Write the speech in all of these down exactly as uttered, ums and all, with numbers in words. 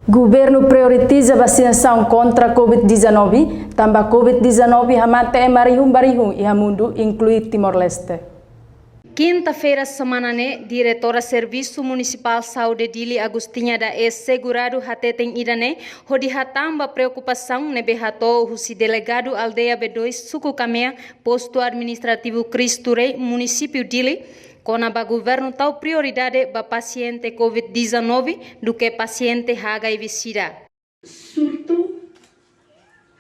Governu prioritiza vasinasaun kontra Covid dezanove, tanba Covid dezanove hamate ema rihun ba rihun iha mundu, inklui Timor-Leste. Kinta-feira semana ne'e, Diretora Servisu Munisipál Saúde Dili, Agostinha da E Segurado, hateten ida-ne'e hodi hatán ba preokupasaun ne'ebé hato'o husi delegadu aldeia B dois, suku Kamea, postu administrativu Cristo Rei, munisípiu Dili, kona-ba governu tau prioridade ba pasiente Covid dezanove duké pasiente H I V sida. Surtu,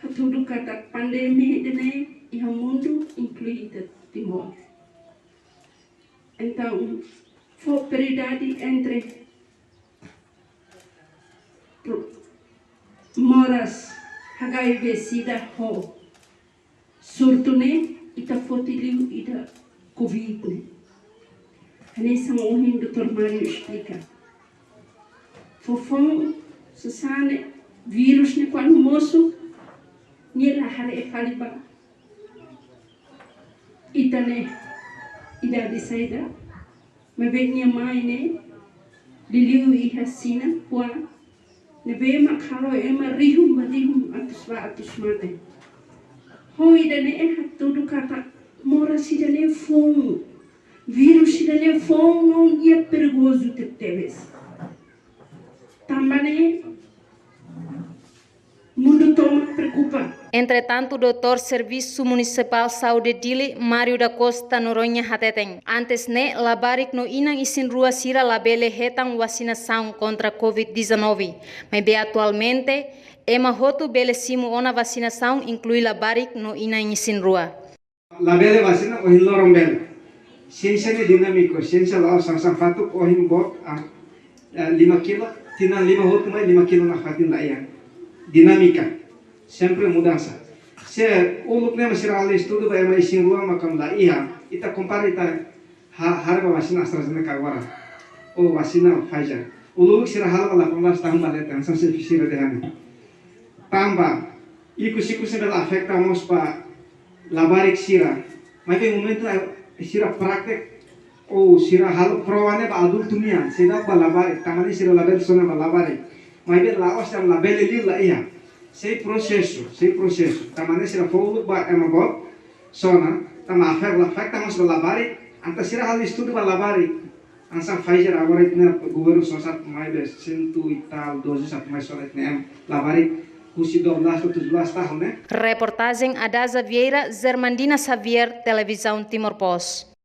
hatudu katak pandemia ida-ne'e iha mundu, inklui ita Timor. Entaun, fó prioridade entre pro-, moras H I V sida ho surtu ne'e, ita foti liu ida Covid ne'e. Hanesan ohin doutór Mário esplika. Foufoun, sasán ne'e, vírus ne'e kuandu mosu, nia la haree fali ba ita-nia idade saida, maibé nia mai ne'e, liuliu iha Xina, kuandu ne'ebé mak halo ema rihun ba rihun, atus ba atus mate. Ho ida-ne'e hatudu katak moras ida-ne'e foun, vírus ida-ne'e foun, no nia perigozu tebetebes. Tanba ne'e, mundu tomak preokupa. Entretantu, doutór Servisu Munisipál Saúde Dili, Mário da Costa Noronha, hateten, antes ne'e, labarik no inan isin-rua sira labele hetan vasinasaun kontra Covid dezanove. Maibé atualmente, ema hotu bele simu ona vasinasaun, inklui labarik no inan isin-rua. Labele vasina ohin loron bele. Siénsia ne'e dinámiku, siénsia la'ós hanesan fatuk ohin boot, ah, eh, lima kilo, tinan lima hotu mai lima kilo nafatin la iha. Dinámika, sempre mudansa. Se uluk ne'e mak sira halo estudu ba ema isin-rua mak la iha, ita kompara ita ha-, haree ba vasina AstraZeneca agora, ou vasina Pfizer. Uluk sira halo ba delapan belas tahun ba leten, hanesan xefe sira dehan. Tanba, ikus-ikus ne'e bele afeta mós ba labarik sira. Maibé momentu ne'e sira praktek, ou sira halo prova ne'e ba adultu nian, seidauk ba labarik, tanba ne'e sira labele sona ba labarik. Maibé la'ós dehan labele liu, la iha. Sei prosesu, sei prosesu. Tanba ne'e sira fó uluk ba ema boot sona, tanba afeta, afeta mós ba labarik, entaun sira halo estudu ba labarik. Hanesan Pfizer agora ita-nia governu só atu mai be cento e tal doze atu mai sona ita-nia ema labarik husi dua belas to'o tujuh belas tahun, ne'e? Reportajen Adaza Vieira, Germandina Xavier, Televizaun Timor Post.